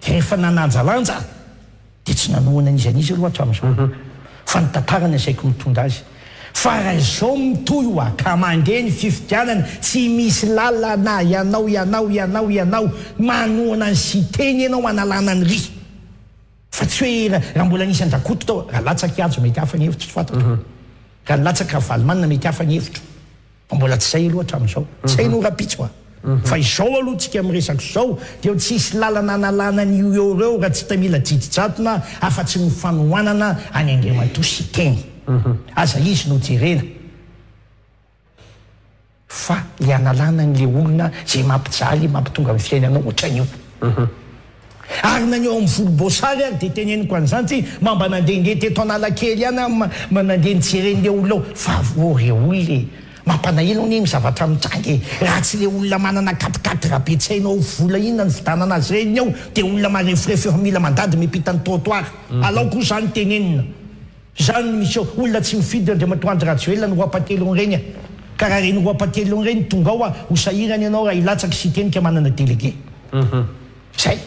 Dia rehefa nananjalanja aho dia tsy nanohana an'iza n'iza aloha hatramin'izao fa ny tantara no asaiko mitondra azy. Fa raha izao mitohy hoa ka mandeha ny fifidianana tsy misy lalana ianao ianao ianao ianao manohana an'i Siteny ianao hanalana an'i Ry. Fa tsy hoe raha mbola nisy an-dRakoto tao, raha latsaka i Hajo mety hafa ny hevitro tsy fantatro. Raha nilatsaka Ravalomanana mety hafa ny hevitro. Fa mbola tsy zay aloha hatramin'izao. Tsy hay no rahampitso a! Fa izao aloha tsika miresaka izao dia tsy hisy lalana analana an'io eo ireo raha tsy mila didy jadona afa-tsy ny fanohanana an'i Andriamatoa Siteny. Aza izy no jerena fa le analana an'le olona izay mampijaly mampitonga ny fiainanao ohatran'io. Ary na ny eo amin'ny volomboasary ary dia teneniko an'izany tsy mba mba nandehandeha teto Analakely ihany aho mba nandeha nijery an'ilay olona ao fa ô re olona e! Mampalahelo anie ny zavatra mitranga e! Raha tsy ilay olona manana quatre quatre be tsy hainao vola inona ny vidanana azy ireny ao dia olona mareforefo efa mila mandady miampita ny trottoir. Alao koa izany tenenina. Izany no misy eo. Olona tsy mifidy Andriamatoa Andry Rajoelina ny roapatelony ireny e! Ka raha ireny roapatelony ireny tonga ao ho sahirana ianao raha hilatsaka sy hitenika manana délégué. Zay.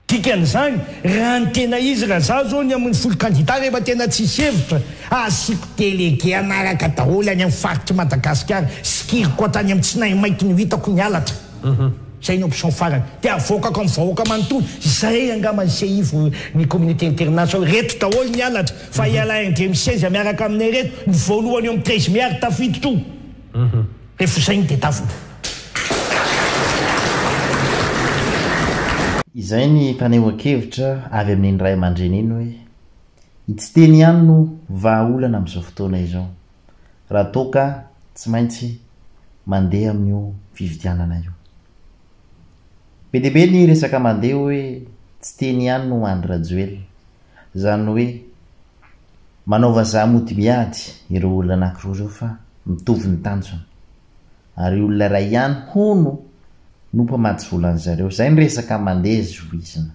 Dikan'izany, raha ny tena izy, raha za zao ny amin'ny folo kandida rehefa tena tsisy hevitra, asiako délégué hanaraka daholo any amin'ny faritr'i Madagasikara, sikiriko hatrany amin'ny tsinay mainty no hitako ny halatra. Zay ny option farany. Dia avoakako amin'ny vahoaka manontolo, izay angamba ny CI vo ny communauté international, reto daholo ny halatra, fa ialahy Andriamiseza miaraka aminay reto, ny voalohany eo amin'ny 13 mai ary tafiditra io. Rehefa izay no tedavina. Izay ny fanehoan-kevitra avy amin'iny ray aman-dreny iny hoe i Tsiteny ihany no vahaolana amin'izao fotoana izao raha toa ka tsy maintsy mandeha amin'io fifidianana io. Be dia be ny resaka mandeha hoe Tsiteny ihany no Andry Rajoelina. Izany hoe manao vazaha mody miady ireo olona anankiroa ireo fa mitovy ny tanjona. Ary olona iray ihany hono no mpamatsy vola an'zareo. Izay ny resaka mandeha zohizina.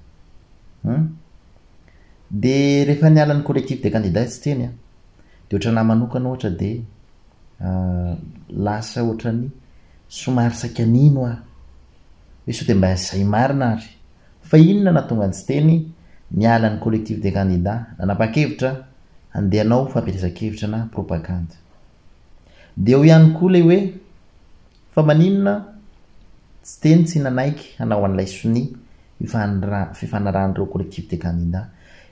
Hum. Dia rehefa niala ny collectif des candidats tsy teny an. Dia ohatranà manokana ohatra dia lasa ohatran'ny somary saika nino aho. Hoe sao dia mba izay marina ary. Fa inona nahatonga an'i Siteny niala ny collectif des candidats, nanapa-kevitra handeha hanao fampielezan-kevitra na propagande? Dia eo ihany koa ilay hoe fa maninona Siteny tsy nanaiky hanao an'ilay sonia fifanarahan'ireo collectif des candidats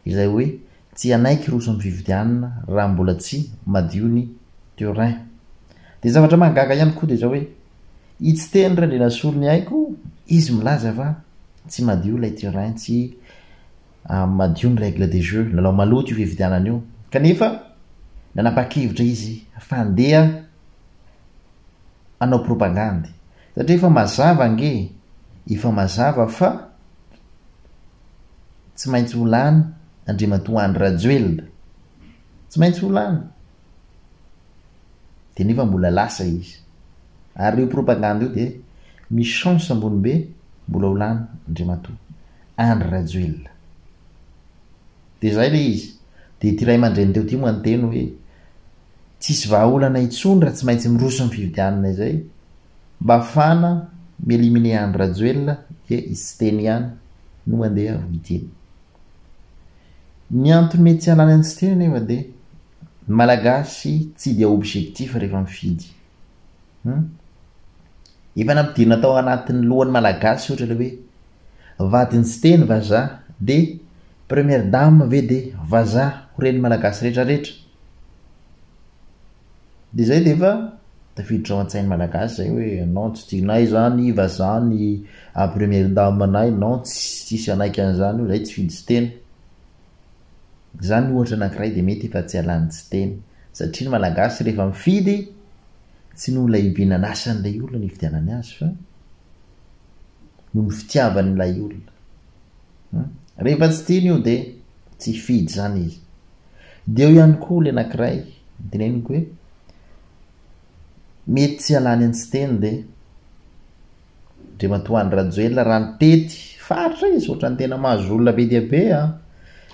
izay hoe tsy hanaiky hiroso amin'ny fifidianana raha mbola tsy madio ny terrain? Dia zavatra mahagaga ihany koa dia izao hoe I Tsiteny Randrianasoloniaiko, izy milaza fa tsy madio ilay terrain, tsy madio ny règle de jeu, lalao maloto io fifidianana io. Kanefa nanapa-kevitra izy fa handeha hanao propagandy. Satria efa mazava ange, efa mazava fa tsy maintsy ho lany Andriamatoa Andry Rajoelina. Tsy maintsy ho lany. Dia nefa mbola lasa izy. Ary io propagande io dia misy chance ambony be mbola ho lany Andriamatoa Andry Rajoelina. Dia izay ilay izy. Dia ity ray aman-dreny teo ity moa niteny hoe tsisy vahaolana intsony raha tsy maintsy miroso amin'ny fifidianana izay mba hahafahana mi-éliminer Andry Rajoelina dia i Siteny ihany no andeha ho Ny antony mety tsy hananany Siteny anefa dia Ny Malagasy tsy dia objectif rehefa mifidy. Hum. Efa nampidirina tao anatin'ny lohan'ny Malagasy ohatra ilay hoe vadin'i Siteny vazaha dia première dame ve dia vazaha ho ren'ny Malagasy rehetra rehetra. Dia izay dia efa tafiditra ao an-tsain'ny Malagasy izay hoe non tsy tianay izany vazaha ny première dame anay, non tsisy hanaiky an'izany io, izay tsy fidy Siteny. Izany ohatra anankiray dia mety efa tsy halan'ny tsy teny. Satria ny Malagasy rehefa mifidy, tsy noho ilay vinan'asan'ilay olona no ifidianany azy fa noho ny fitiavany ilay olona. Rehefa tsy tiany io dia tsy hifidy izany izy. Dia eo ihany koa ilay anankiray teneniko hoe mety tsy halany an'i Siteny dia Andriamatoa Andry Rajoelina raha nitety faritra izy ohatran'ny tena mahazo olona be dia be an!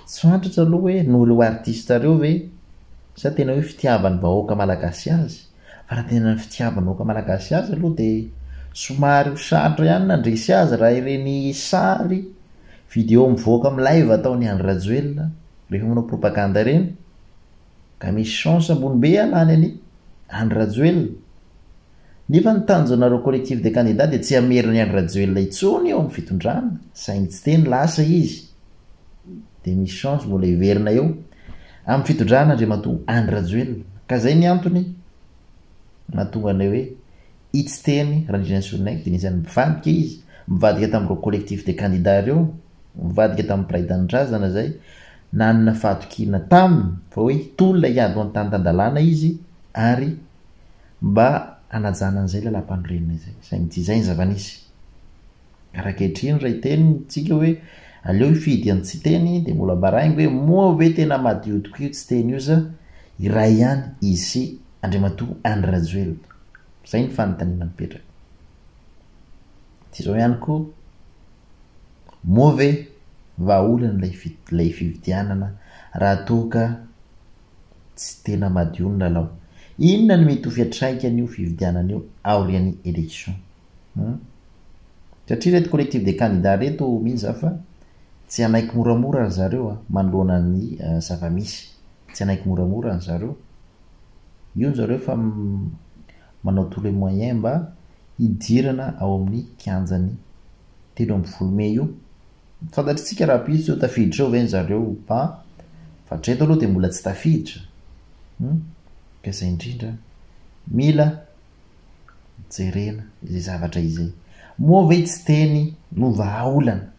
Tsy fantatro aloha hoe noho ireo artiste ireo ve sa tena hoe fitiavan'ny vahoaka malagasy azy? Fa raha tena ny fitiavan'ny vahoaka malagasy azy aloha dia somary ho sarotra ihany ny handresy azy raha ireny sary. Video mivoaka amin'ny live ataon'i Andry Rajoelina rehefa manao propagande ireny ka misy chance ambony be halany an'i Andry Rajoelina. Nefa ny tanjonareo collectif des candidats dia tsy hamerina an'i Andry Rajoelina intsony eo amin'ny fitondrana saingy tsy teny lasa izy dia misy chance mbola hiverina eo amin'ny fitondrana Andriamatoa Andry Rajoelina ka izay ny antony nahatonga anay hoe i tsy teny Randrianasoloniaiko dia anisan'ny mivadika izy, mivadika tamin'ireo collectif des candidats ireo, mivadika tamin'ny mpiray tanindrazana izay nanana fahatokiana taminy fa hoe hitolona hiady ho an'ny tany tan-dalàna izy ary mba hanajana an'izay lalàmpanorenana izay, saingy tsy izay ny zava-nisy. Ary ankehitriny raha hiteny tsika hoe aleo hifidy an'i Tsiteny dia mbola baraingo hoe moa ve tena madio tokoa io Tsiteny io sa iray ihany izy sy Andriamatoa Andry Rajoelina? Izay ny fanontaniana mipetraka. Dia izao ihany koa, moa ve vahaolana ilay ilay fifidianana raha toa ka tsy tena madio ny lalao? Inona no mety ho fiantraikan'io fifidianana io aorian'ny élection? Hum. Satria ireto collectif des candidats ireto mino za fa tsy hanaiky moramora ry zareo a, manoloana ny zava-misy. Tsy hanaiky moramora ry zareo. Io ry zareo fa manao tous les moyens mba hidirana ao amin'ny kianjan'ny 13 mey io. Fantatr'tsika rahampitso eo tafiditra eo ve ny zareo ou pas, fa hatreto aloha dia mbola tsy tafiditra. Hum. Ka izay indrindra. Mila jerena izay zavatra izay. Moa ve tsy teny no vahaolana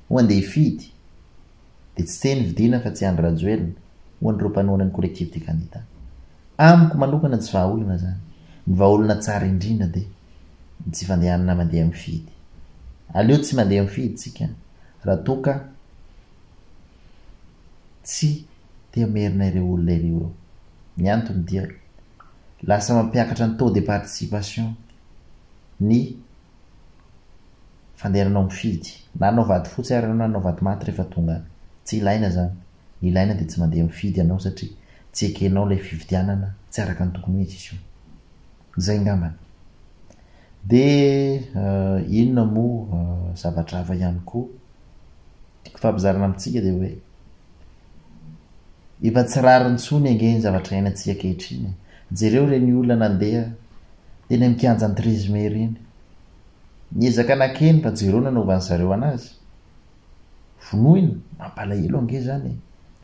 ho andeha hifidy? Dia tsy teny vidiana fa tsy Andry Rajoelina ho an'ireo mpanohana ny collectif des candidats. Amiko manokana tsy vahaolana izany. Ny vahaolana tsara indrindra dia ny tsy fandehanana mandeha mifidy. Aleo tsy mandeha mifidy tsika raha toa ka tsy te hamerina ireo olona ireo eo. Ny antony dia Lasa mampiakatra ny taux de participation ny fandehananao mifidy. Na hanao vato fotsy ary ianao na hanao vato maty rehefa tonga any. Tsy ilaina izany. Ny ilaina dia tsy mandeha mifidy ianao satria tsy ekenao ilay fifidianana tsy araka ny tokony ho izy izy io. Izay angambany. Dia inona moa zavatra hafa ihany koa tiako ifampizarana amintsika dia hoe. Efa tsy rariny intsony ange ny zavatra iainantsika ankehitriny e! Jereo ireny olona nandeha teny amin'ny kianjan'ny treize mai ireny. Niezaka nakeny fa jereo ny nanaovan'ny zareo anazy. Vonoina? Mampalahelo ange izany e!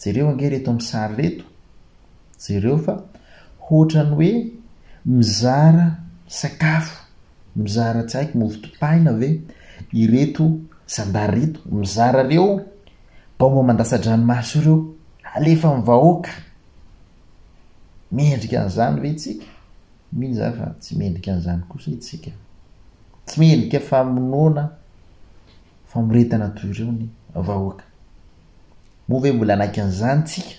Jereo ange ireto amin'ny sary ireto. Jereo fa hoatran'ny hoe mizara sakafo, mizara tsy haiko mofo dipaina ve ireto zandary ireto, mizara ireo Baomba mandasa-dranomaso ireo alefa amin'ny vahoaka. Mendrika an'izany ve isika? Mino za fa tsy mendrika an'izany kosa isika. Tsy mendrika famonoana, famoretana toy ireo ny vahoaka. Moa ve mbola hanaiky an'izany isika?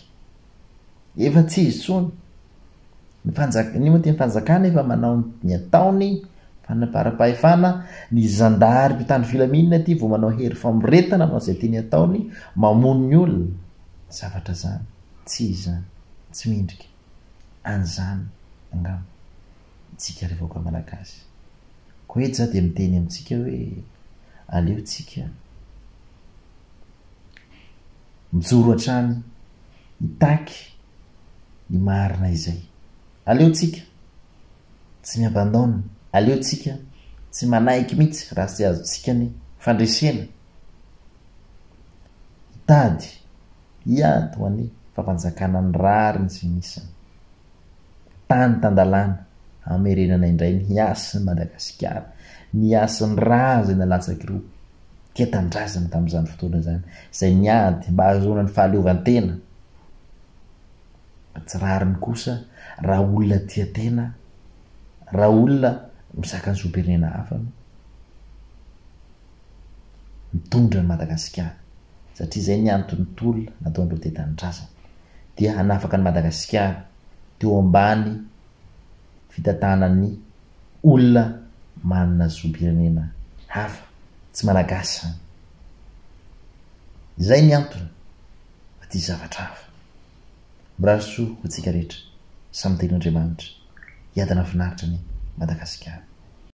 Efa tsy izy intsony. Ny fanjak-, ny moa ty ny fanjakana efa manao ny ataony, fanaparam-pahefana, ny zandary mpitandro filaminana aty vao manao hery famoretana manao izay tiany ataony, mamono ny olona. Zavatra zany, tsy izy zany, tsy mendrika an'izany angamba isika ry vahoaka malagasy. Koa eto za dia miteny amintsika hoe aleo tsika mijoro hatrany hitaky ny marina izay. Aleo tsika tsy mi-abandonne, aleo tsika tsy manaiky mihitsy raha tsy azontsika ny fandresena. Hitady, hiady ho an'ny fampanjakana ny rariny sy ny isany. Tany tan-dalàna, hamerenana indray ny hasin'i Madagasikara, ny hasin'ny rà izay nalatsak'ireo tia tanindrazana tamin'izany fotoana izany, izay niady mba hahazoana ny fahaleovantena. Fa tsy rariny kosa raha olona tia tena, raha olona mizaka ny zom-pirenena hafa no mitondra an'i Madagasikara. Satria izay ny anton'ny tolona nataon'ireo tia tanindrazana. Dia hanafaka an'i Madagasikara teo ambany fitantanan'ny olona manana zom-pirenena hafa, tsy Malagasy izany. Izay ny antony. fa tsy zavatra hafa. Mirary soa ho antsika rehetra, samy tenin'Andriamanitra, hiadana finaritra anie Madagasikara.